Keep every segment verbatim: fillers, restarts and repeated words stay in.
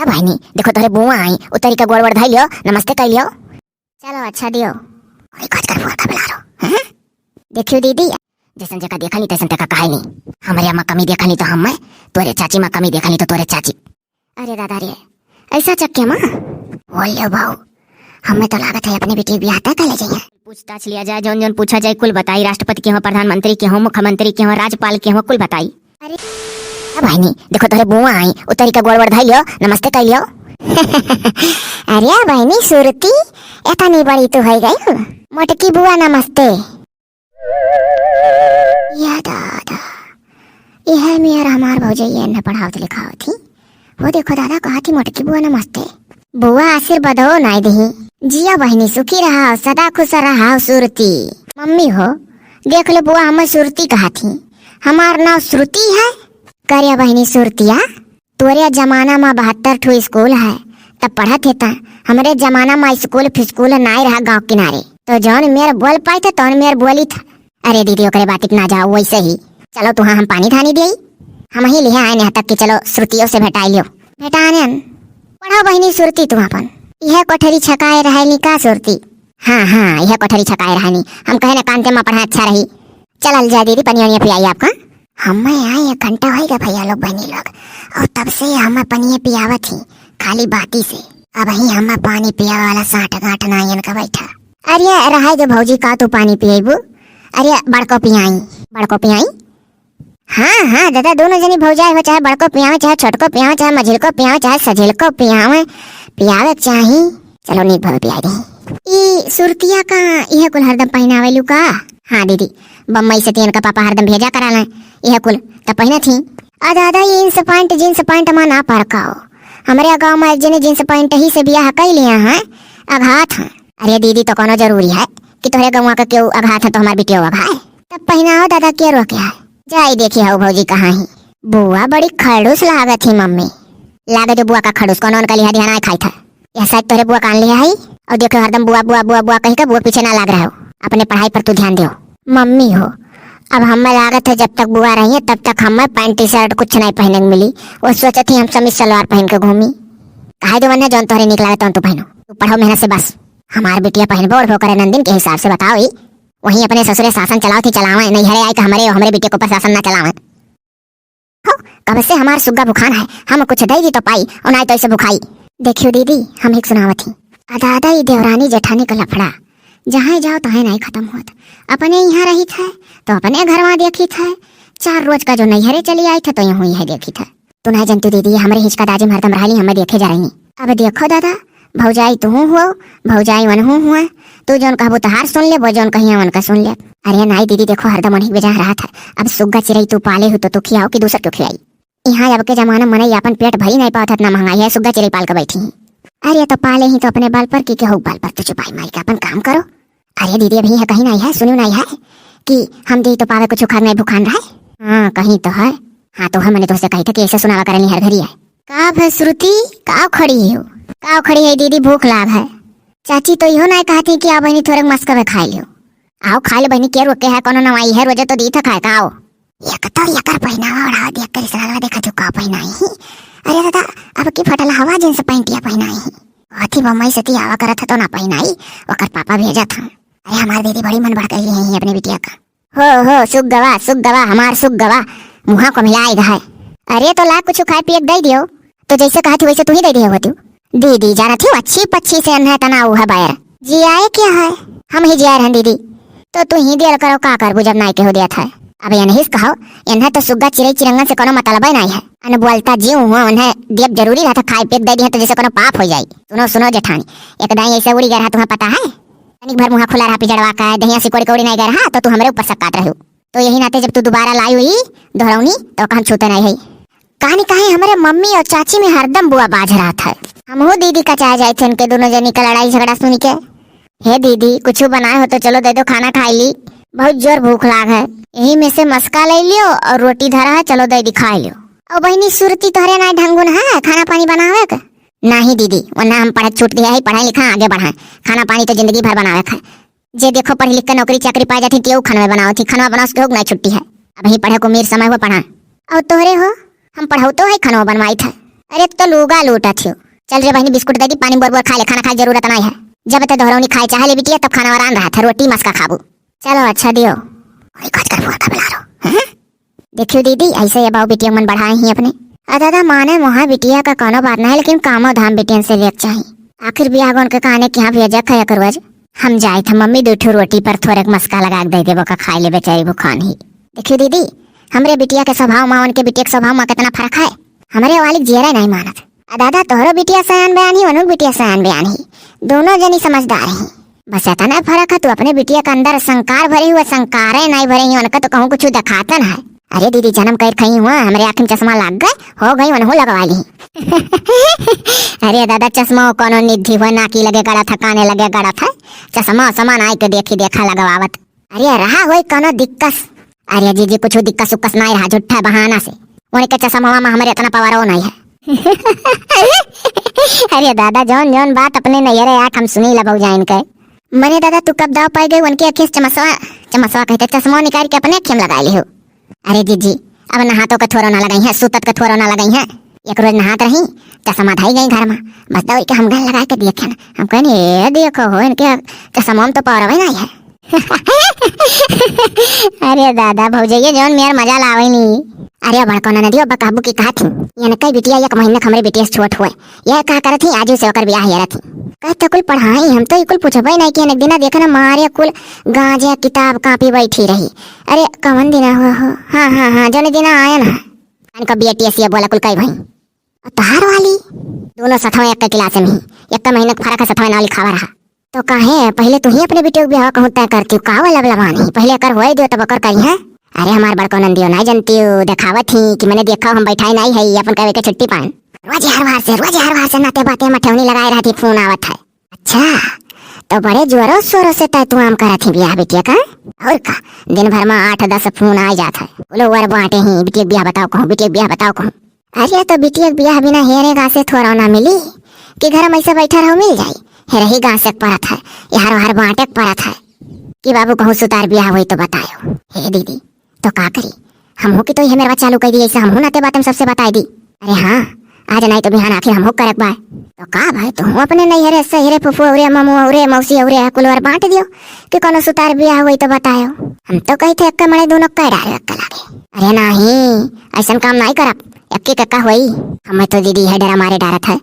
बहिनी, देखो तोहरे बुआ आई, उतरी के गोड़ वोड़ धइ लियो, नमस्ते कइ लियो। चलो अच्छा दियो। अरे कच कर बुआ का बुला रहो, हैं? देखियो दीदी, जैसन जेका देखा नी तैसन तेका कहाई नी। हमरे अम्मा कमी देखा नी तो हम मैं, तोरे चाची माँ कमी देखा नी तो तोरे चाची। अरे दादा रे, ऐसा चक्के माँ? बोल लियो बहू, हमें तो लागत है अपने बेटी बियाह तय कर ले जाइए। पूछताछ लिया जाए, जौन जौन पूछा जाए कुल बताई, राष्ट्रपति के हो, प्रधानमंत्री के हो, मुख्यमंत्री के हो, राज्यपाल के हो, कुल बताई। अरे बहिनी, देखो तोहरे बुआ आई, उतरी के गोड़ वोड़ धइ लियो, नमस्ते कइ लियो। अरे बहिनी सुरती, एतनी बड़ी तू होइ गई। मोटकी बुआ नमस्ते। या दादा, यह मेर हमार भौजैया एन्हे पढ़ावत लिखावत ही। वो देखो दादा, कहत ही मोटकी बुआ नमस्ते। बुआ आशीर्वादो नाई दिही। जिया बहिनी, सुखी रहा, सदा खुश रहा सुरती। मम्मी हो, देख लो बुआ, हमें सुरती कहत ही। हमार नाव श्रुति है। करे बहिनी सुरतिया, तोरे जमाना मा बहत्तर ठो स्कूल है, तब पढ़त हे ता। हमरे जमाना मा स्कूल फिस्कूल नाई रहा गाँव किनारे, तो जौन मेर बोल पाई थे तौन मेर बोली था। अरे दीदी, ओकरे बात ना जाओ, वैसे ही। चलो तुहाँ हम पानी धानी दिए, हम ही लिहे आए यहाँ तक कि चलो श्रुतियों से भेटाई लियो। भेटानन, पढ़ो बहिनी सुरती तू अपन। यह कोठरी छकाए रहे नी का सुरती? हाँ हाँ, यह कोठरी छकाए रहे नी। हम कहे ना कांते मा पढ़ा अच्छा रही। चलल जा दीदी, पनिया वनिया पियाई आपका। हमें यहाँ एक घंटा होइगा भैया लोग बहनी लोग, और तब से हमें पनिया पियावत ही खाली बाती से। अब ही हमें पानी पियावे वाला साठ गांठ नायन का बैठा। अरे रहाई दे भौजी, का तू पानी पियबू? अरे बड़को पियाई, बड़को पियाई। हाँ हाँ दादा, दोनों जनी भौजाई हो, चाहे बड़को पियावे, चाहे छोटको पियावे, चाहे मझिलको पियावे, चाहे सझिलको पियावे, पियावे के चाही। चलो नीक भवे पियाई दे। ई सुरतिया का इहे कुल हरदम पहिनावेलू का? हाँ दीदी, बम्बई से तियन का पापा हरदम भेजा करा लें, इहे कुल त पहिनत ही। आ दादा, ये इंस पैंट जींस पैंट मा ना परकाओ। हमरे गाँव मा एक जने जींस पैंट ही से बियाह कई लिया है, अघात है। अरे दीदी, तो कोनो जरूरी है कि तोहरे गौवा का केहू अघात है तो हमार बिटियो अघाए? तब पहिनाओ दादा, के रोके है? जाई देखी हऊ भौजी कहाँ ही। बुआ बड़ी खड़ूस लागत ही मम्मी। लागे जो बुआ का खड़ूस, कोनो उनका लिहा ध्यान आए खाई था। यह शायद तोहरे बुआ कान लिहा है। और देखो हरदम बुआ बुआ बुआ बुआ कही के बुआ पीछे ना लाग रहे हो। अपने पढ़ाई पर तू ध्यान दियो। मम्मी हो, अब हमें लागत है जब तक बुआ रही है तब तक हमें पैंट टी शर्ट कुछ नहीं पहने के मिली। वो सोचत ही हम समीज सलवार पहन के घूमी। कहे दो वन्ने जौन तोहरे निक लागत तौन तू पहनो। तू पढ़ो मेहनत से बस। हमार बिटिया पहनबो ओढ़बो करे नंदिन के हिसाब से बताओ ही। वहीं अपने ससुरे शासन चलाओ थी चलावे, नहीं हरे आई कि हमरे, हमरे बिटिया के ऊपर शासन ना चलावे। हो, कब से हमार सुग्गा भुखान है, हम कुछ दे दी तो पाई, और नाई तो ऐसे भुखाई। देखियो दीदी, हम एक सुनावत ही। अदादा ई देवरानी जेठानी का लफड़ा, जहाँ जाओ तहाँ नाई खत्म होत। अपने यहाँ रहित है, तो अपने घरवा देखित है, चार रोज का जो नैहरे चली आइत है, तो यहूँ यह देखित है। तू नाई जनती दीदी, हमरे हिचका दाजी में हरदम रहली, हमें देखे जा रही। अब देखो दादा, भौजाई तुहूँ हुआ, भौजाई वनहूँ हुआ, तू जौन कहबू तहार सुन ले, वो जौन कहिया उनका सुन ले। अरे नाई दीदी, देखो हरदम उन्हीं के बेजाय रहत है। अब सुग्गा चिरई तू पाले हो तो तू खियाओ कि दूसर क्यों खियाई? यहाँ अब के जमाना मनई अपन पेट भरी नहीं पावत, इतना महंगाई है, सुग्गा चिरई पाल के बैठी ही। अरे तो पाले ही तो अपने बल पर, कि केहू बल पर तू चुपाई मारी के अपन काम करो। अरे दीदी, अभी यह कहीं नहीं है, सुनू नहीं है कि हम दी तो पावे कुछ खाक नहीं भुखान रहे। हाँ, कहीं तो है। हाँ, तो है, मैंने तोहसे कही था कि ऐसे सुनावा करनी हर घरी है। का भे श्रुति, का खड़ी हो? का खड़ी है दीदी, भूख लाग है। चाची तो इहो नहीं कहती कि आ बहनी थोड़े मस्कवे खाई लियो। आओ खाई ले बहनी, के रोके है, कोनो नवाई है, रोजे तो दी था खाए का, आओ। एक तो एकर पहिनावा ओढ़ावा देख कर इसरालवा देखा जो का पहिनाई ही। अरे दादा, अब की फटल हवा जींस पैंटिया पहिनाई ही। अथी बम्बई से ती आवा करत है तो ना पहिनाई, ओकर पापा भेजत हैं। अरे हमार दीदी बड़ी मन भड़कैली है अपने बिटिया का। हो, हो, सुग्गवा, सुग्गवा, हमार सुग्गवा, मुहा को मिलाए है। अरे तो ला कुछ खाए पिए के दे दियो, तो जैसे कहा थी वैसे तू ही दे दिए होती। दीदी जाना थी अच्छी पच्छी से अन्हे तना उहे बैर। जियाए क्या है? हम ही जियाए रहन दीदी। तो तू ही दियल करो, का करबू जब नाई केहू देत है। अब ये नहीं कहो, इन्हें तो सुग्गा चिरई चिरंगन से कोनो मतलबे नहीं है। अन बोलता जीव हुआ, उन्हें देब जरूरी रहता, खाए पिए के दे दिए तो जैसे कोनो पाप हो जाई। सुनो, सुनो जेठानी, एक दाई ऐसे उड़ी गया रहा, तुम्हें पता है? तनिक भर मुहा खुला रहा पिजड़वा का, दहिया सिकोड़ी कौड़ी नहीं गया रहा, तो तू हमरे ऊपर शक काट रहे हो। तो यही नाते जब तू दोबारा लाई हुई दोहरौनी, तो हम छूते नहीं है। कहानी कहे हमरे मम्मी और चाची में हरदम बुआ बाझ रहत है। हमहू दीदी का चाहे जाए थे इनके दोनों जनी का लड़ाई झगड़ा सुन के। हे दीदी, कुछ बनाए हो तो चलो दे दो, खाना खाई ली, बहुत जोर भूख लाग है। यही में से मस्का ले लियो और रोटी धरा है, चलो दे दी खाई लियो। और बहनी सुरती तोहरे ना ढंगुन है खाना पानी बनावे के? नहीं दीदी, वरना हम पढ़े छूट दिया है, पढ़ाई लिखा आगे बढ़ाए, खाना पानी तो जिंदगी भर बनावे खाए। जे देखो पढ़ लिख के नौकरी चाकरी पाए जाती, तेऊ खनवे बनावत ही, खनवा बनावस के होक ना छुट्टी है। अब ही पढ़े को मेर समय हुआ पढ़ा। और तोहरे हो, हम पढ़ौतो है, खनवा बनवाई था। अरे तो लूगा लूटत हो। चल रे बहिनी, बिस्कुट दे दी, पानी बोर बोर खा ले, खाना खाए जरूरत नाहीं है। जब ते दोहरौनी खाए चाहे ले बिटिया, तब खाना वरान रहा था, रोटी मस्का खाबू। चलो अच्छा दियो। वही खच कर फुआ का बुला लो। हैं? देखियो दीदी, ऐसे ये बाऊ बिटिया मन बढ़ाए ही अपने। आ दादा, माने मोहा बिटिया का कोनो बात नहीं, लेकिन कामो धाम बिटियन से लेक चाही। आखिर बियाह गौन के कहने कि हाँ भैया, जख है एक रोज। हम जाए थे मम्मी, दो ठो रोटी पर थोड़े मस्का लगा के दे देबो का, खाए ले बेचारी भूखान ही। देखियो दीदी, हमरे बिटिया के स्वभाव मा उनके बिटिया के स्वभाव मा कितना फर्क है। हमरे वाली जियरा नहीं मानत। आ दादा, तोहरो बिटिया सयान बयान ही, उनहु बिटिया सयान बयान ही, दोनों जनी समझदार ही। बस इतना फर्क है, तू अपने बिटिया के अंदर संस्कार भरे हुए, संस्कारे नहीं भरे ही, उनका तो कहूँ कुछ दिखातन है। अरे दीदी, जन्म कर खई हुआ, हमरे आँख में चश्मा लाग गए, हो गई, उनहु लगवा ली। अरे दादा, चश्मा वो कोनो निधि हुआ, नाकी लगे गड़ा था, काने लगे गड़ा था, चश्मा उश्मा नाई के देखी देखा लगवावत। अरे रहा होई कोनो दिक्कत। अरे जीजी, कुछ दिक्कत सुक्कस नाई रहा, झूठा बहाना से। उनके चश्मा मा हमरे इतना पावर नहीं है। अरे दादा, जौन जौन बात अपने नैहरे आके हम सुनी ला भौजाइन के। मने दादा, तू कब दाव पाई गई उनके अखिस चमसवा, चमसवा कहते चश्मा निकाल के अपने अखिम लगा ली हो। अरे जीजी, अब नहातो के थोरो ना लगाई है, सुतत के थोरो ना लगाई है। एक रोज नहात रही, चश्मा धाई गई घर मा। बस दौड़ के हम गन लगा के देखे ना, हम कहनी, "ए देखो हो, इनके चश्मा में तो पावर नहीं है।" अरे दादा, भौजैया जौन मेर मजा लावे नी। अरे बड़को ननदियो, बकाबू की कहा थी, इनके बिटिया एक महीना के हमरे बिटिया से छोट हुए, यह का करत ही, आज से ओकर बियाह हेरत ही। कहते कुल पढ़ाई, हम तो ई कुल पूछबे नहीं कि एक दिना देखे ना मारे कुल गांजे किताब कापी बैठी रही। अरे कवन दिना हुआ हो? हाँ, हाँ, हाँ, जौन दिना आयन है। इनका B A T S ये बोला कुल कई भाई। और तोहार वाली? दोनों सथवा एक क्लास में ही, एक महीना के फर्क है, सथवा नाव लिखावा रहा। तो काहे पहले तू ही अपने बिटिया के बियाह कहूँ तय करती हो, का वाला लबान ही? पहले एकर होए दियो तब ओकर करी है। अरे हमार बड़को नंदियो ना जनती हो, देखावत ही कि मैंने देखा हम बैठाई नहीं है, अपन कहे के छुट्टी पान। रोज हर बार से, रोज हर बार से नाते बाते मठौनी लगाए रहती, फोन आवत है। अच्छा, तो बड़े जोरों शोरों से तय तू आम करत ही बियाह बिटिया का? और का, दिन भर में आठ दस फोन आ जात है, बोलो वर बांटे ही, बिटिया के बियाह बताओ कहूँ, बिटिया के बियाह बताओ कहूँ। अरे तो बिटिया के बियाह बिना हेरे गासे थोड़ा ना मिली कि घर में ऐसे बैठा रहो मिल जाई। हेरही गासे के परत है, यार वार बांटे के परत है कि बाबू कहूँ सुतार बियाह होई तो बतायो। हे दीदी, तो का करी, हमहू की तो ये मेरवा चालू कर दी, ऐसे हमहू नाते बात में सबसे बताई दी। अरे हाँ, आज नहीं तो बिहान आखिर हमहू करक बा। तो का भाई, तू अपने नैहरे सहेरे फुफू औरे ममू औरे मौसी औरे कुलवर बांट दियो कि कोनो सुतार बियाह होई तो बतायो। हम तो कही थे एक मने दोनों कह डारे एक लागे। अरे नहीं, ऐसन काम नहीं करब, एक के का होई। हमें तो दीदी है डरा मारे डारत है,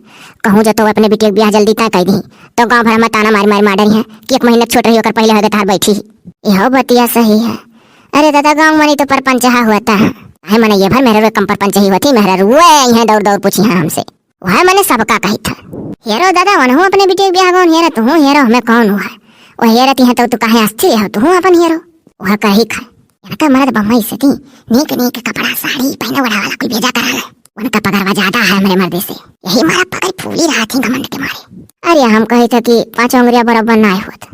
कहूँ जो तो अपने बिटिया के बियाह जल्दी तय कर दी तो गाँव भर में ताना मार मार मार डरी है कि एक महीना छोट रही ओकर पहले होगे तार बैठी। यह बतिया सही है। अरे दादा, गाँव मनी तो परपंचहा होता है। काहे मने ये भर मेहररुए कम परपंच ही होती, मेहररुए यहाँ दौड़ दौड़ पूछी हैं हमसे। वह मने सबका कही था। हेरो दादा, वनहु अपने बिटिया के बियाह गौन हेरा, तुहूँ हेरो, हमें कौन हुआ है? वो हेरती है तो तू काहे अस्थिर है, तुहूँ अपन हेरो। वह कही खा, इनका मर्द बम्बई से थी, नीक नीक कपड़ा साड़ी पहने ओढ़ा वाला कोई भेजा करा ले। उनका पगरवा ज्यादा है हमरे मर्दे से, यही मारा पगल फूली रहा थी घमंड के मारे। अरे हम कही था कि पाँच उंगरिया बराबर ना होत।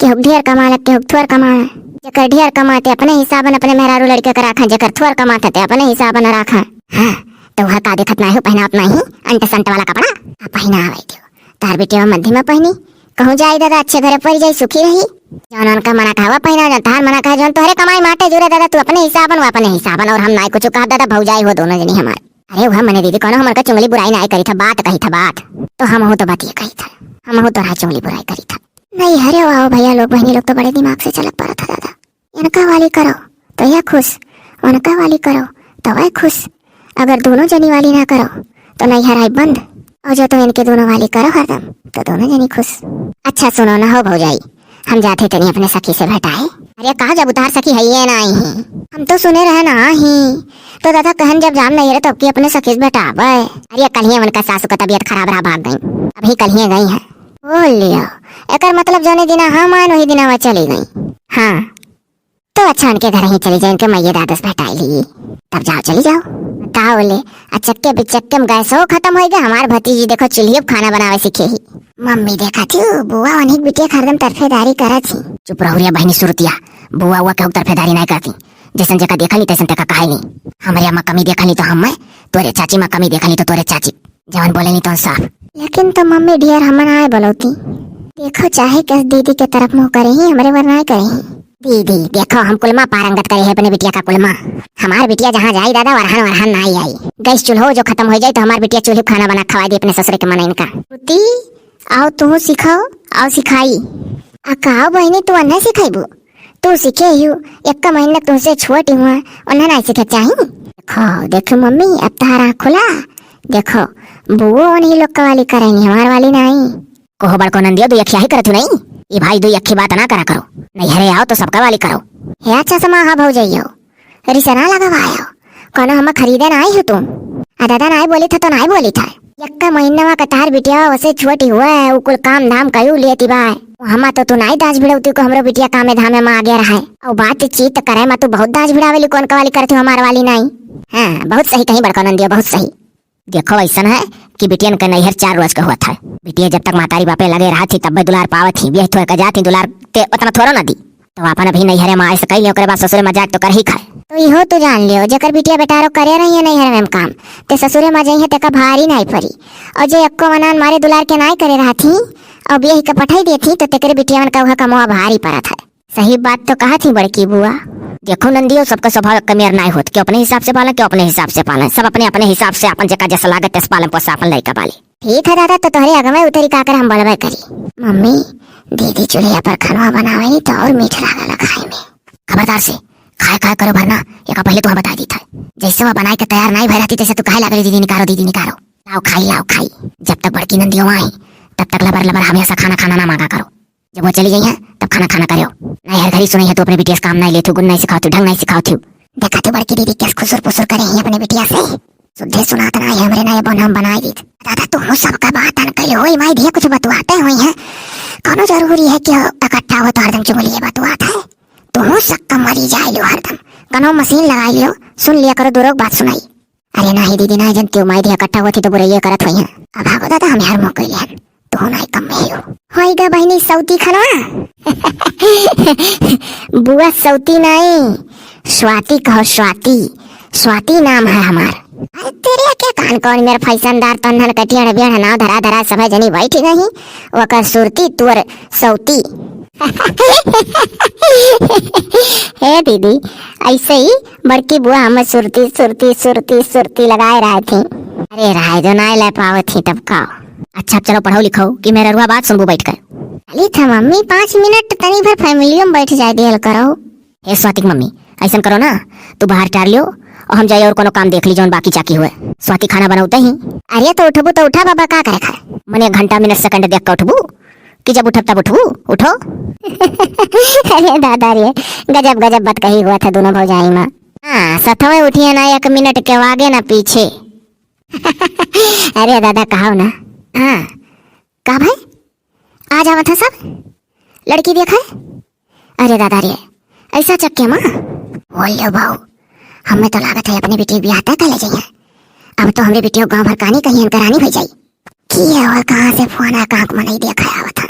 केहू ढेर कमाला, केहू थोर कमाला। जेकर ढेर कमाते अपने हिसाबन अपने मेहरारू लड़के के राखा, जेकर थोर कमाते ते अपने हिसाबन राखा। हाँ, तो वह का देखत नाही हो, पहनावत नाही, अंट संट वाला कपड़ा आ पहनावे दियो। तार बेटे मध्यम पहनी, कहूँ जाई दादा, अच्छे घरे पड़ी जाई, सुखी रही। जौन उनका मना कहा वह पहना, जौन तार मना कहा, जौन तोहरे कमाई माटे जुरे दादा, तू अपने हिसाबन, वो अपने हिसाबन, और हम नाई कुछ कहा दादा, भौजाई हो दोनों जनी हमार। अरे वह मने दीदी, कोनो हमन का चुंगली बुराई नाई करी था, बात कही था बात। तो हमहू तो बात ये कही था, हमहू तोहरा चुंगली बुराई करी था। नहीं, अरे वाह भैया लोग, बहनी लोग तो बड़े दिमाग से चलत पड़त है दादा। इनका वाली करो तो यह खुश, उनका वाली करो तो वह खुश। अगर दोनों जनी वाली ना करो तो नहीं हराई बंद। और जो तो इनके दोनों वाली करो हरदम तो दोनों जनी खुश। अच्छा सुनो ना हो भौजाई, हम जाते तनी अपने सखी से भेटाए। अरे कहा जब उतार सखी है ये ना आई ही। हम तो सुने रहे ना ही। तो दादा कहन जब जाम नहीं रहे तो अब की अपने सखी से भेटावे। अरे कल ही उनका सासू का तबीयत खराब रहा, भाग गई, अभी कल ही गई है। बोल लियो, एकर मतलब जौने दिना हम आयन वही दिना वह चली गई। हाँ, तो अच्छा उनके घर ही चली जाए, इनके मैये दादा से भेटाई ली, तब जाओ चली जाओ। बताओ ले, आ चक्के बिचक्के में गैसो खत्म हो गया। हमार भतीजी देखो चूल्हियो पे खाना बनावे सीखे ही। मम्मी देखा थी, बुआ उन्हीं बिटिया हरदम तरफेदारी करत ही। चुप रहो रे बहनी सुरतिया, बुआ हुआ केहू तरफेदारी नहीं करती, जैसन जेका देखा ली तैसन तेका कहाई ली। हमरे अम्मा कमी देखा ली तो हम, तोरे चाची माँ कमी देखा ली तो तोरे चाची, जवन बोले नहीं तो साफ। लेकिन तो मम्मी ढेर हमन आए बोलौती। देखो चाहे कस दीदी के तरफ मुँह करे ही, हमरे बर नाय करे ही। दीदी, देखो, हम कुलमा पारंगत करे है अपने बिटिया का कुलमा। हमार बिटिया जहाँ जाई दादा, वरहान वरहान नाई आई। गैस चूल्हो जो खतम होइ जाई तो हमार बिटिया चूल्हे खाना बना खवाई दी अपने ससुरे के मनइन का। श्रुति, आओ तू सिखाओ, आओ सिखाई। आ का बहिनी, तू अन्हे सिखाइबू? तू सीखे ही हो, एक्का महीना तुमसे छोटी हुआ, उन्हें नहीं सीखे चाही। देखो, देखो मम्मी, अब तारा खुला। देखो, बुआ उन्हीं लोग का वाली करेंगी, हमार वाली नहीं। कोहो बड़को नंदियो, दुई अखिया ही करत हूँ नहीं। ई भाई दुई अखी बात ना करा करो। नैहरे आओ तो सबका वाली करो। हे अच्छा समा हा भौजइयो, रिसना लगावा आयो। कोनो हम खरीदे ना आई हो तुम। आ दादा नाई बोली था तो नाई बोली था। यक्का महीना मा कतार बिटिया वसे छोटी हुआ है, उ कुल काम धाम कयू लेती बा। हमा तो तू नाई दाज भिड़ौती को हमरो बिटिया कामे धामे मा आगे रहा है। और बातचीत करे मा तू बहुत दाज भिड़ावेली, कौन कवाली करती हो हमार वाली नाई। हाँ, बहुत सही कहीं बड़का नंदिया, बहुत सही। देखो, ऐसन है कि बिटियन के नैहर चार रोज के हुआ था। बिटिया जब तक मातारी बापे लगे रहा थी, तब भी दुलार पावत थी। बियाह थोए का जात थी, दुलार ते उतना थोड़ो ना दी। तो आपन अभी नैहरे मा ऐसे कह लियो, ओकरे बाद ससुरे मा जाके तो कर ही खाए। तो इहो तू जान लियो, जेकर बिटिया बेटारो करे रही है नैहर में काम, ते ससुरे मा जइहे तेका भारी नाई परी। और जे एक्को मनान मारे दुलार के नाई करे रहा थी, और बियाह के पठाई दे थी, तो तेकरे बिटिया मन का वह कमवा भारी परत है। सही बात तो कहा थी बड़की बुआ। देखो नंदियो, सबका स्वभाव एक मेर नाई होत, क्यों अपने हिसाब से पालन, क्यों अपने हिसाब से पालन, सब अपने अपने हिसाब से अपन जेका जैसा लागत तैसा पालन पोसा अपन लड़का पाले। ठीक है दादा, तो तोहरे अगवे उतरी का कर हम बोलबे करी। मम्मी, दीदी चूल्हे पर खाना बनावे नी तो और मीठ लागेला खाए में। खबरदार से खाए खाए करो भरना, एका पहले तो बता दी था। जैसे वह बनाए के तैयार नाई भय रहती, तैसे तू काहे लागले दीदी निकारो, दीदी निकारो। लाओ खाई, लाओ खाई। जब तक बड़की नंदियो आई, तब तक लबर लबर हमेशा खाना खाना ना मांगा करो। जब वो चली गई है, तब खाना खाना करो। नहीं हर घड़ी सुनाई है तू अपने बिटिया से काम नहीं लेती, गुण नहीं सिखाती, ढंग नहीं सिखाती। देखा तू बड़की दीदी कैसे खुसुर पुसुर करे ही अपने बिटिया से। सुद्धे सुनात ना है हमरे ना ये बन हम बनाई दीत। दादा तू हूँ सबका बात अन कही होई माई धिया कुछ बतुआते हुई है। कौनो जरूरी है कि इकट्ठा हो तो हरदम चुगलिए बतुआत है। तू हूँ सक्का मरी जाए लो हरदम। कनो मशीन लगाई लो, सुन लिया करो दो लोग बात सुनाई। अरे नाही दीदी नाही जनती हूँ माई धिया इकट्ठा होती तो बुरइये करत हुई है। अब भागो दादा हम हर मौके लिहन। तू नाही कम में हो। होई गा बहिनी सौती खनवा। बुआ सौती नाई, स्वाति कहो स्वाति। स्वाति नाम है हमार। अरे तेरे क्या कान कौन मेर फैशनदार तन्हन कटियन बियन नाव धरा धरा सभे जनी बैठी नहीं। वकर सुरती तुअर सौती। हे दीदी, ऐसे ही बड़की बुआ हमें सुरती सुरती सुरती सुरती लगाए रहे थी। अरे रहे जो नाई ले पावत थी तब का। अच्छा अब चलो पढ़ो लिखो कि मेहररुआ बात सुनबू बैठ कर। चली था मम्मी, पाँच मिनट तनी भर फैमिलियो में बैठ जाए दियल करो। हे स्वाति के मम्मी, ऐसन करो ना, तू बाहर टार लियो और हम जाए और कोनो काम देख ली जौन बाकी चाकी हुए। स्वाति खाना बनौते ही। अरे तो उठबू तो उठा बाबा, का करे खाए? मने एक घंटा मिनट सेकंड देख के उठबू कि जब उठब तब उठबू, उठो। अरे दादा रे, गजब गजब बात कही हुआ था दोनों भौजाई माँ। हाँ, सथवे उठिए ना एक मिनट के आगे ना पीछे। अरे दादा कहाओ ना। हाँ, का भाई? आ जावत है सब? लड़की देख है? अरे दादा रे, ऐसा चक्के माँ? बोल लो बहू, हमें तो लागत है अपने बेटी के बियाह तय कर ले जाइए। अब तो हमरे बेटियों गांव भर कहानी कहीं करानी हो जाई। की है और कहाँ से फोन आ, कहाँ को मनई देखा आवत है?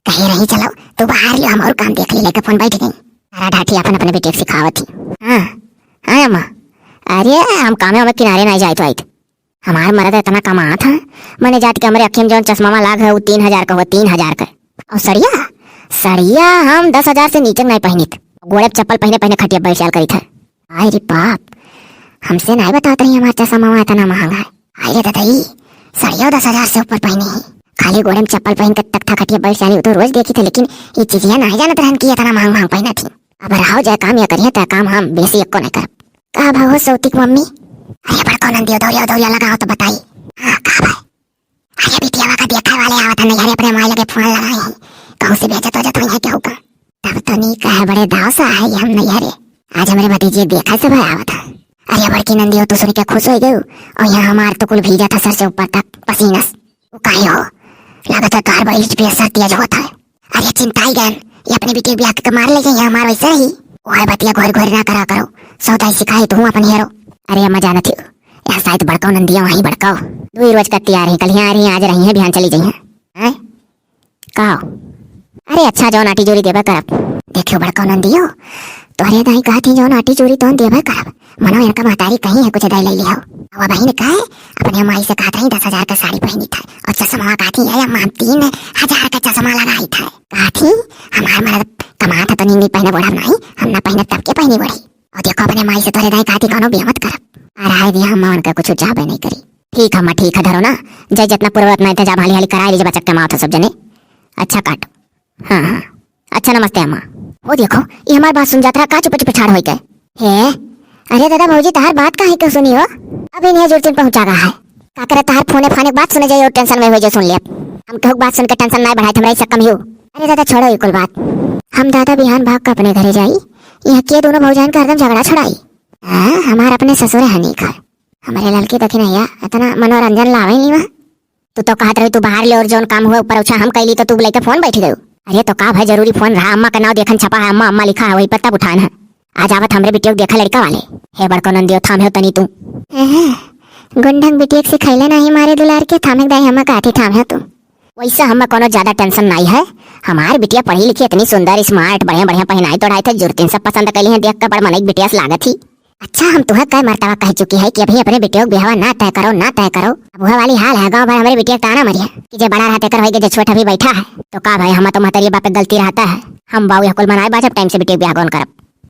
कहे रही चलो, तू बाहर लियो, हम और काम देख ली, लेके फोन बैठ गई। सारा ढाठी अपन अपने बेटी के सिखावत ही। हाँ, हाँ अम्मा, अरे हम कामे वामे किनारे नहीं जाए तो आइत। हमार मरद इतना कमात है, मने जात के हमरे अखियन जौन चश्मा लाग है, वो तीन हजार का हुआ, तीन हजार का। और सड़िया, सड़िया हम दस हजार से नीचे नहीं पहनित। गोड़े पे चप्पल पहने पहने खटिया बैठ जाल करीत है। आय रे बाप, हमसे नहीं बतावत रही हमार चश्मा इतना महंगा है। आय रे ददई, सड़िया दस हजार से ऊपर पहनी ही। खाली गोड़े में चप्पल पहन के तख्ता खटिया बैठ जाली, वो तो रोज देखी थे, लेकिन ये चीजिया नहीं जानत रहन कि इतना महंग महंग पहनत थी। अब रहो जाए काम या करिए, तय काम हम बेसी एक्को नहीं करब। का भा हो सौतिक मम्मी? अरे बड़को नंदियो दौरिया दौरिया लगाओ तो बताई। हाँ, का भाई? अरे बिटियावा का देखे वाले आवत है नैहरे, अपने माई लगे फोन लगाई है। कहूँ से बेचत हो जात हुई है केहू का। तब तो नीक है, बड़े दाव से आए हम नैहरे। आज हमरे भतीजे देखा सब आवत है। अरे बड़की नंदियो तो सुन के खुश हो गई, और यहाँ हमार तो कुल भीजा था सर से ऊपर तक पसीना से। वो काहे हो? लागत है तोहार बड़ी लिट पे असर तेज होत है। अरे चिंताई गन, ये अपने बिटिया के बियाह के मार ले जाइए, हमार वैसे रही। ओए बतिया घोर घोर ना करा करो, सौदाई सिखाई तू अपन हेरो। अरे अम्मा जानत ही, यहाँ शायद बड़काओ नंदिया वहीं बड़काओ। दो ही रोज का तैयार है, कल यहाँ आ रही है, आज रही है, बिहान चली जाइए। हैं? का हो? अरे अच्छा, जौन आटी जोरी देबे करब। देखियो बड़काओ नंदियो, तोहरे दाई कहत ही जौन आटी जोरी तौन देबे करब। मनो इनका महतारी कहीं है कुछ दे ले लिहो। अब बहिन कहे, अपने माई से कहत रही दस हजार का साड़ी पहनी था और चश्मा कहत ही है अम्मा हम तीन हजार का चश्मा लगाई था। कहत ही हमार मरद कमात है तो नीक नीक पहिने ओढ़ब नाहीं, हम ना पहिनब तब के पहिनी ओढ़ी। और देखो अपने माई से तोहरे दाई कहती कौनो बियाह मत करब। आ रहा है दिया हम उनका कुछ जाबे नहीं करी। ठीक है अम्मा, ठीक है, धरो ना, जय जितना पूरा उतना इंतजाम हाली हाली कराए लीजिए बचक के मावत है सब जने। अच्छा काटो। हाँ हाँ, अच्छा नमस्ते अम्मा। ओ देखो, ये हमार बात सुन जात रहा, का चुप चुप ठाड़ होई के? हे, अरे दादा भौजी, तहार बात काहे के सुनी हो? अब इन्हें जुर्तिन पहुंचा गा है। का करे तहार फोने फाने के बात सुने जाइए, टेंशन में हो जाए, सुन ले। हम केहू के बात सुन के टेंशन ना बढ़ाए, हमरा इससे कम ही हो। अरे दादा छोड़ो ये कुल बात। हम दादा बिहान भाग के अपने घरे जाई, यहाँ के दोनों भौजाइन का हरदम झगड़ा छुड़ाई। हाँ, हमार अपने ससुर है नीक है। हमारे लड़के देखी नहीं है, इतना मनोरंजन लावे नहीं वहाँ। तू तो कहत रही तू बाहर ले और जौन काम हुआ ऊपर उछा हम कैली तो तू लेके फोन बैठ गयो। अरे तो का भाई जरूरी फोन रहा, अम्मा का नाव देखन छपा है, अम्मा अम्मा लिखा है, वही पर तब उठान है। आज आवत हमरे बिटियो के देखा लड़का वाले। हे बड़को नंदियो थाम है तनी तू। एहे, गुंडंग बिटिया के सिखैले नाही मारे दुलार के, थामे दाई हम काठी थाम है तू। वैसे हमें कोनो ज्यादा टेंशन नहीं है, हमार बिटिया पढ़ी लिखी इतनी सुंदर स्मार्ट बढ़िया बढ़िया पहनाई तो ढाई थे जुर्तिन सब पसंद कैली हैं, देख के बड़ मनई बिटिया से लागत ही। अच्छा, हम तुहे कई मर्तबा कह चुकी है कि अभी अपने बिटियों के बिहावा ना तय करो, ना तय करो। अब वह वाली हाल है, गांव भर हमरे बिटिया के ताना मरिया कि जे बड़ा रहते कर होइगे, जे छोट अभी बैठा है। तो का भाई, हम तो महतरिया बाप के गलती रहता है, हम बाऊ यह कुल मनाए बाजब टाइम से बिटियों के बिहाव कौन करब।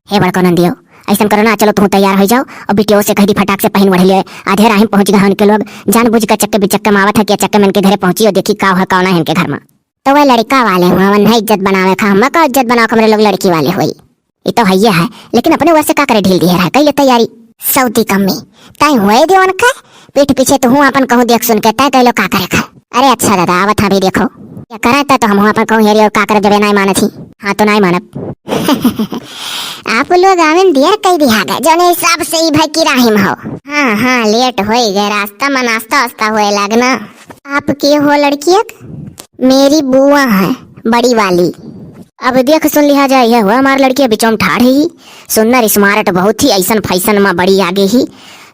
हे बड़को नंदियो, ऐसन करो ना, चलो तुम तैयार हो जाओ और बिटियों से कह दी फटाक से पहन ओढ़ लिए। आधे राह में पहुंच गए उनके लोग, जान बुझ के चक्के बिचक्के मावत है कि चक्के में इनके घरे पहुंची और देखी का है कौन है इनके घर में। तो वह लड़का वाले हुआ, वह नहीं इज्जत बनावे खा, हम का इज्जत बनावे खा, हमरे लोग लड़की वाले होई। ये तो हइये है, लेकिन अपने ओर से का करे ढील दिए रहा, कैले तैयारी। सऊदी कम्मी, तय हुए दे उनका, पीठ पीछे तो हूँ अपन कहूँ देख सुन के तय कैलो का करे खा। अरे अच्छा दादा, आवत हाँ भी देखो, क्या करे तय तो हम हूँ अपन कहूँ हेरी और का करे जबे नाई मानत ही। हाँ तो नाई मानब। आप लोग आवेन देर कई दिहा गए, जौने हिसाब से ई भाई की राहिम हो। हाँ हाँ, लेट होई गए, रास्ता में नाश्ता वास्ता होए लागना। आप के हो लड़कियक? मेरी बुआ है, बड़ी वाली। अब देख सुन लिहा जाए, यह हुआ हमार लड़की बिचौम ठाड़ ही, सुंदर स्मार्ट बहुत ही, ऐसन फैशन में बड़ी आगे ही।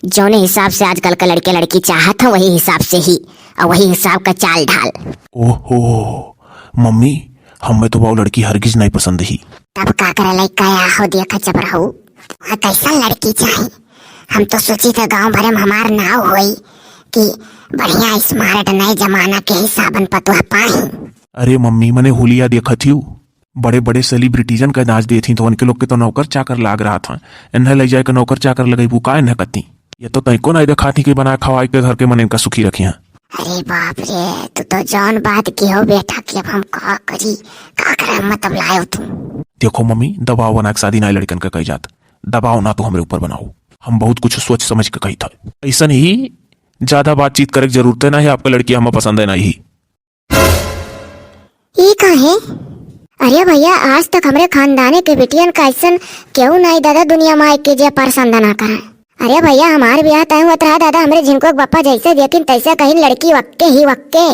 जौने हिसाब से आजकल का लड़के लड़की चाहत हैं, वही हिसाब से ही, और वही हिसाब का चाल ढाल। ओहो, मम्मी, हमें तो वो लड़की हरगिज नहीं पसंद ही। तब का करे लइका या हो, देखा जब रहू, वहाँ कैसन लड़की चाही? हम तो सोची थे गांव भरे में हमार नाव होई कि बढ़िया स्मार्ट नए जमाना के हिसाबन पतोह पाई। अरे मम्मी, मने हुलिया देखत हियो, बड़े बड़े सेलिब्रिटीजन का नाच देत ही तो उनके लोग के तो नौकर चाकर लाग रहा था। इन्हें ले जाए के नौकर चाकर लगेबू का इन्हें कती? ये तो तैको नहीं देखा थी कि बनाए खवाए के घर के मन इनका सुखी रखी हैं। अरे बाप रे, तू तो जौन बात की हो बेटा कि अब हम का करी, का करे हम मतलब लायो तू। देखो मम्मी, दबाव बना के शादी ना लड़कन का कही जात, दबाव ना तो हमरे ऊपर बनाओ, हम बहुत कुछ सोच समझ के कही था। ऐसा नहीं, ज्यादा बातचीत करे के जरूरत है ना है, आपका लड़की हमें पसंद है ना ही। ई का है? अरे भैया, आज तक हमरे खानदाने के बिटियन का ऐसन केहू नाई दादा दुनिया में आए के जे पसंद ना करे। अरे भैया, हमार ब्याह तय होत रहा दादा, हमरे झिनको के बप्पा जैसे देखिन तैसे कहिन लड़की वक्के ही वक्के।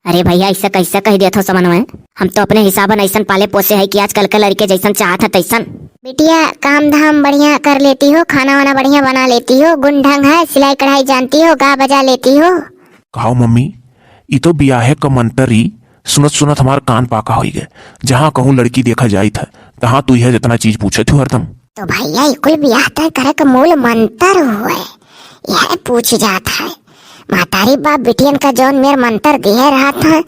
अरे भैया, ऐसे कैसे कह देत हो समन्वय? हम तो अपने हिसाबन ऐसन पाले पोसे है कि आजकल के लड़के जैसन चाहत है तैसन। बिटिया काम धाम बढ़िया कर लेती हो, खाना वाना बढ़िया बना लेती हो, गुण ढंग है, सिलाई कढ़ाई जानती हो, गा बजा लेती हो। कहो मम्मी, ई तो बियाहे क मंतर ई, सुनत सुनत हमार कान पाका होई गए। जहाँ कहूँ लड़की देखा जाइत है, तहाँ तू यह जितना चीज पूछत हो हरदम। तो भैया, ई कुल बियाह तय करे क मूल मंतर हुए, यह पूछ जात है। महतारी बाप बिटियन का जौन मेर मंतर दिहे रहत है,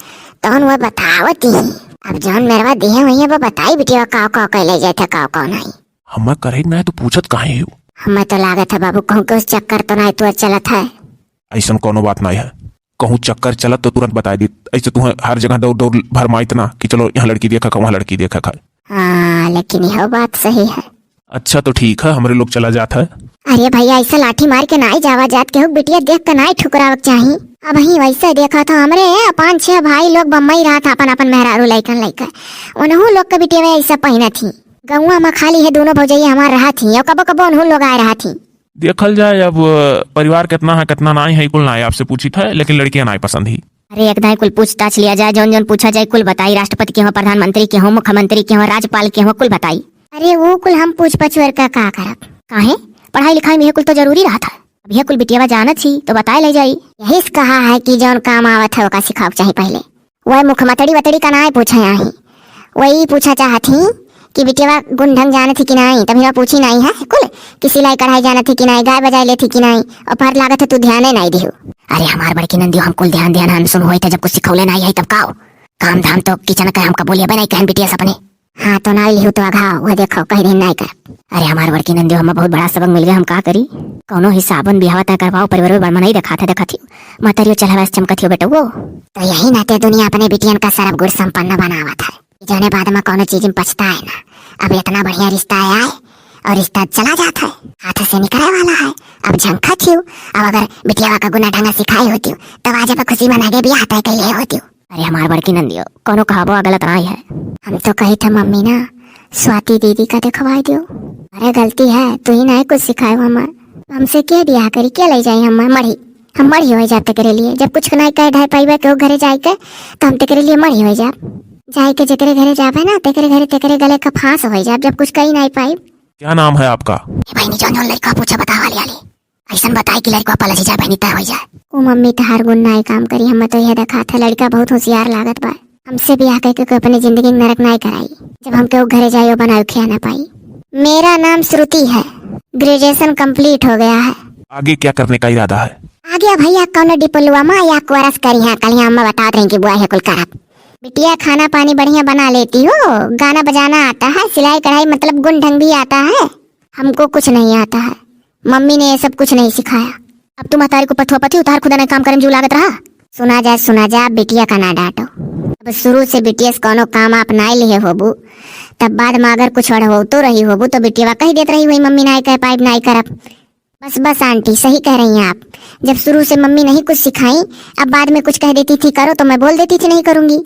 तौन वह बतावत ही। अब जौन मेरवा दिहे हुई है, वो बताई बिटिया काव काव कैले जात है, काव काव नहीं। हमें करे ना है तो पूछत काहे हो? हमें तो लागत है बाबू, कहूँ के उस चक्कर तो नहीं तू चलत है। ऐसन कोनो बात नहीं है, कहूँ चक्कर चलत तो तुरंत बताई दी। ऐसे तू हर जगह दौड़ दौड़ भरमाइत ना कि चलो यहाँ लड़की देखा खा, वहाँ लड़की देखा खा। हाँ, लेकिन यह बात सही है। अच्छा तो ठीक है, हमरे लोग चला जात है। अरे भैया, ऐसे लाठी मार के नाई जावा जात, केहू बिटिया देख के नाई ठुकरावक चाही। अब ही वैसे देखा था हमरे पांच छह भाई लोग बम्बई रहा था अपन अपन मेहरारू लइकन लइकर, उनहू लोग के बिटिया ऐसा पहिना थी। गौवा में खाली है दोनों भौजैया हमार रहा थी, और कबो कबो उनहू लोग आए रहा थी। देखल जाए अब परिवार कितना है, कितना नाई है, कुल नाई आपसे पूछी था, लेकिन लड़कियां नाई पसंद ही। अरे एक दाई कुल पूछताछ लिया जाए, जौन जौन पूछा जाए कुल बताई, राष्ट्रपति के हो, प्रधानमंत्री के हो, मुख्यमंत्री के हो, राज्यपाल के हो, कुल बताई। अरे वो कुल हम पूछ पछुअर का का करब? काहे? पढ़ाई लिखाई में ये कुल तो जरूरी रहा था। अब ये कुल बिटियावा जानत ही तो बताए ले जाई। यही से कहा है कि जौन काम आवत है ओका सिखावे के चाही पहले। वह मुखमतड़ी वतड़ी का नाय पूछे आही, वही पूछा चाहत ही कि बिटियावा गुण ढंग जानत ही कि नाई, तभी वह पूछी नाई है कुल कि सिलाई कढ़ाई जानत ही कि नाई, गाय बजाए लेत ही कि नाई, और पर लागत है तू ध्याने नाई दिहू। अरे हमार बड़की नंदियो, हम कुल ध्यान ध्यान हम सुन होई थे, जब कुछ सिखौले नाई है तब काओ? काम धाम तो किचन का हम कबूलिया बनाई कहन बिटिया सपने। हाँ, तो नाई लिहू तो अघाव, वह देखो, कह दिन नाई करब। अरे हमार बड़की नंदियो, हमें बहुत बड़ा सबक मिल गया, हम का करी? कौनो हिसाबन बियाहवा तय करवाओ, परिवार में बड़ मनई देखात है, देखत हियो। महतरियो चेहरवा से चमकत हियो बेटवो। तो यही नाते दुनिया अपने बिटियन का सरब गुण संपन्न बनावत है, जौने बाद में कौनो चीज में पछताए ना। अब इतना बढ़िया रिश्ता आए और रिश्ता चला जात है, हाथ से निकले वाला है। अब झंखत हियो, अब अगर बिटियावा का गुना ढंगा सिखाई होती, तब आज अब खुशी मना के बियाह तय कैले होती। अरे हमार बड़की नंदियो, कौनो कहावो गलत नाई है। हम तो कही था मम्मी ना, स्वाति दीदी का देखवाई दियो। अरे गलती है, तू ही नाई कुछ सिखाए हमें। हमसे के बियाह करी, के ले जाई हमें मढ़ी? हम मढ़ी हो जाब तेकरे लिए। जब कुछ नाई कह ढाई पाइबे केहू घरे जाए के, तो हम तेकरे लिए मढ़ी हो जाब। जाए के जेकरे घरे जाबे ना, तेकरे घरे तेकरे गले का फांस हो जाब, जब कुछ कही नाई पाइब। क्या नाम है आपका? ए बहिनी, जौन जौन लड़का पूछे बतावा वाली आली। ऐसन बताई कि लड़का पलझ जाए, बहिनी तय हो जाए। ओ मम्मी, तहार गुण नाई काम करी, हमें तो यह देखा था लड़का बहुत होशियार लागत बा। हमसे बियाह करके कोई अपने जिंदगी में नरक नाई कराई। जब हम केहू घरे जाए, वो बनाए खिया ना पाई। मेरा नाम श्रुति है, ग्रेजुएशन कंप्लीट हो गया है। आगे क्या करने का इरादा है? आगे भैया कौनो डिप्लोमा या कोर्स करी है, कल यहाँ अम्मा बतात रही कि बुआ है कुल करब। बिटिया खाना पानी बढ़िया बना लेती हो, गाना बजाना आता है, सिलाई कढ़ाई मतलब गुण ढंग भी आता है। हमको कुछ नहीं आता है, मम्मी ने ये सब कुछ नहीं सिखाया। अब तू महतारी को पथुआ पथी उतार खुदा नहीं काम करे में जू लागत रहा। सुना जा, सुना जा, बिटिया का ना डांटो। अब शुरू से बिटिया से कौनो काम आप नाई लिहे होबू, तब बाद में अगर कुछ अड़वतो रही होबू तो बिटिया कह देत रही हुई, मम्मी नाई कह पाइब, नाई करब। बस बस आंटी, सही कह रही हैं आप। जब शुरू से मम्मी नहीं कुछ सिखाई, अब बाद में कुछ कह देती थी करो तो मैं बोल देती थी नहीं करूंगी,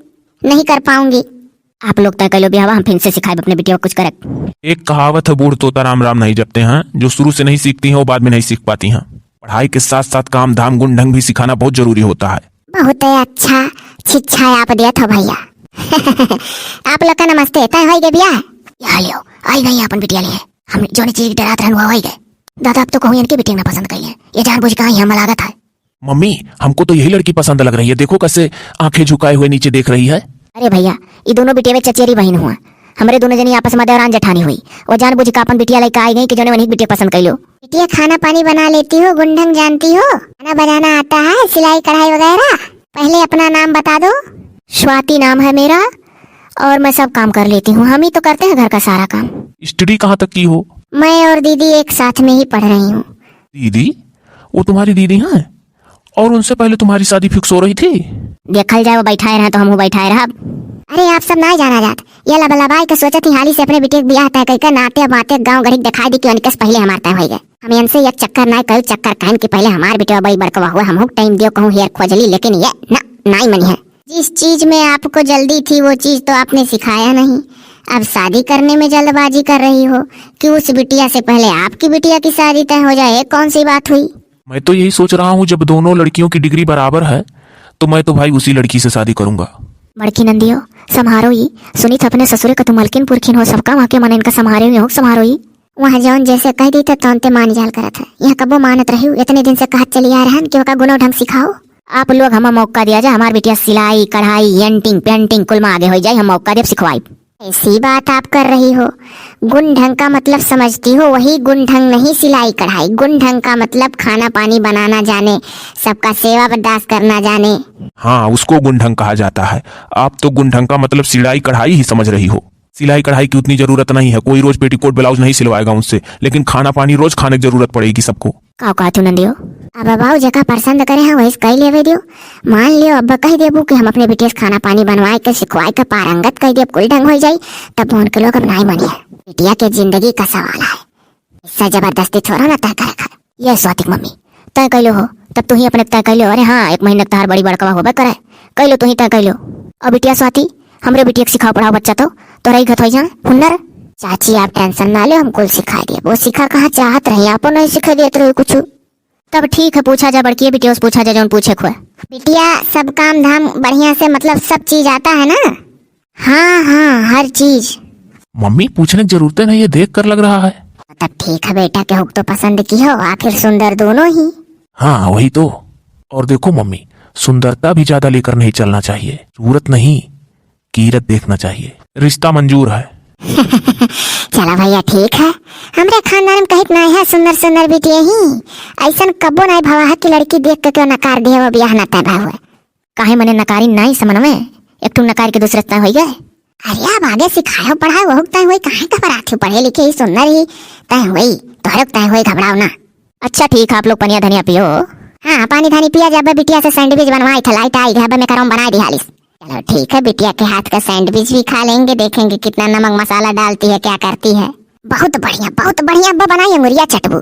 नहीं कर पाऊंगी। आप लोग तय कर लो बियाहवा, हम फिर से सिखाइब अपने बिटिया को कुछ करक। एक कहावत है, बूढ़ तोता राम राम नहीं जपते हैं, जो शुरू से नहीं सीखती हैं वो बाद में नहीं सीख पाती हैं। पढ़ाई के साथ साथ काम धाम गुण ढंग भी सिखाना बहुत जरूरी होता है। बहुत अच्छा शिक्षा आप देत हो भैया। आप लोग का नमस्ते, तय होई गए बियाह? या लियो, आई गई अपन बिटिया लिए। हम जोने चीज डरात रहन हुआ होई गए। दादा, अब तो कहूँ इनके बिटिया ना पसंद करिए, ये जानबूझ के आई है, हमें लागत है। मम्मी, हमको तो यही लड़की पसंद लग रही है, देखो कैसे आंखें झुकाए हुए नीचे देख रही है। अरे भैया, ये दोनों बिटिया चचेरी बहिन हुआ, हमरे दोनों जनी आपस में देवरान जेठानी हुई। वो जानबूझ के अपन बिटिया लेके आई गई कि जोने वनिक बिटिया पसंद कर लो। बिटिया खाना पानी बना लेती हो, गुण ढंग जानती हो, गाना बजाना आता है, सिलाई कढ़ाई वगैरह? पहले अपना नाम बता दो। स्वाति नाम है मेरा और मैं सब काम कर लेती हूँ, हम ही तो करते हैं घर का सारा काम। स्टडी कहाँ तक की हो? मैं और दीदी एक साथ में ही पढ़ रही हूँ। दीदी? वो तुम्हारी दीदी हैं? और उनसे पहले तुम्हारी शादी फिक्स हो रही थी? देखल जाए, वो बैठाए रहे तो हमहू बैठाए रहब। अरे, आप सब ना जाना जात, ये लबलबाई के सोचत ही हाली से अपने बिटिया के बियाह तय करके नाते बाते गाँव गढ़ी दिखाई दी कि उनके से पहले हमार तय होई गए। हम इनसे एक चक्कर ना कई चक्कर कहन कि पहले हमार बिटिया बड़ी बड़कवा हुआ, हमहू टाइम दियो कहूँ हेयर खोजली, लेकिन ये ना, नाई मनी है। जिस चीज में आपको जल्दी थी वो चीज तो आपने सिखाया नहीं। अब शादी करने में जल्दबाजी कर रही हो कि उस बिटिया से पहले आपकी बिटिया की शादी तय हो जाए, ये कौन सी बात हुई? मैं तो यही सोच रहा हूँ, जब दोनों लड़कियों की डिग्री बराबर है तो मैं तो भाई उसी लड़की से शादी करूंगा। बड़की नंदियो, संभारो ई। सुनित अपने ससुरे का तू मलकिन पुरखिन हो, सबका वहाँ के मन इनका संभारे हुए हो, संभारो ई। वहाँ जौन जैसे कह दी तो तौनते मान जाल करत है। यहाँ कबो मानत रही, इतने दिन से कहत चली आ रहन कि ओका गुनो ढंग सिखाओ। आप लोग हमें मौका दिया जा, हमार बिटिया सिलाई, कढ़ाई, एंटिंग, पेंटिंग कुल में आगे हो जाए, हम मौका देब सिखवाई। ऐसी बात आप कर रही हो? गुण ढंग का मतलब समझती हो? वही गुण ढंग नहीं सिलाई कढ़ाई। गुण ढंग का मतलब खाना पानी बनाना जाने, सबका सेवा बर्दाश्त करना जाने। हाँ, उसको गुण ढंग कहा जाता है। आप तो गुण ढंग का मतलब सिलाई कढ़ाई ही समझ रही हो। सिलाई कढ़ाई की उतनी जरूरत नहीं है, कोई रोज पेटीकोट ब्लाउज नहीं सिलवाएगा उनसे, लेकिन खाना पानी रोज खाने की जरूरत पड़ेगी सबको। का कहत हो नंदियो? अब बाबू जेका पसंद करे हैं वही से कई लेवे दियो। मान लियो अब कह देबू कि हम अपने बिटिया से खाना पानी बनवाए के सिखवाए के पारंगत कह देब, कुल ढंग हो जाई, तब उनके लोग अब नाई मनी है। बिटिया के जिंदगी का सवाल है, इससे जबरदस्ती थोड़ा ना तय करे खाए। ये स्वाति के मम्मी, तय कैलो हो, तब तू ही अपने तय कैलो। अरे हाँ, एक महीना तहार बड़ी बड़कवा होबे करे, कैलो तू ही तय कैलो। और बिटिया स्वाति, हमरे बिटिया के सिखाओ पढ़ाओ बच्चा तो, तोरा ही घत हो जा हुनर। चाची आप टेंशन ना ले, हम कुल सिखा दिए। वो सिखा कहाँ चाहत रही, आपो नहीं सिखा दिए तो कुछ। तब ठीक है, पूछा जा बड़की बिटिया से पूछा जा जौन पूछे खुए। बिटिया सब काम धाम बढ़िया से, मतलब सब चीज आता है ना? हाँ हाँ, हर चीज। मम्मी, पूछने की जरूरत नहीं है, देख कर लग रहा है। तब ठीक है बेटा, केहू के तो पसंद की हो, आखिर सुंदर दोनों ही। हाँ, वही तो। और देखो मम्मी, सुंदरता भी ज्यादा लेकर नहीं चलना चाहिए, सूरत नहीं, कीरत देखना चाहिए। रिश्ता मंजूर है। चला भैया, ठीक है, हमरे खानदान में कहित नाई है सुंदर सुंदर बिटिया ही। ऐसन कबो नाई भवा है कि लड़की देख के केहू नकार दिए, वो बियाह ना तय भा हुए। काहे मने नकारी नाई समन में, एक ठो नकार के दूसरे तय होई गए। अरे, अब आगे सिखायो पढ़ायो, वहुक तय होई, काहे घबरात हो, पढ़े लिखे ही सुंदर ही तय होई, तोहरे तय होई, घबराओ ना। अच्छा ठीक है, आप लोग पनिया धनिया पियो। हाँ, पानी धानी पिया जाबे, बिटिया से सैंडविच बनवाई था, लाइट आई गया, अब मैं करम बनाई दिहालिस। चलो ठीक है, बिटिया के हाथ का सैंडविच भी खा लेंगे, देखेंगे कितना नमक मसाला डालती है, क्या करती है। बहुत बढ़िया, बहुत बढ़िया, अब्बा बनाई, अंगुरिया चटबू।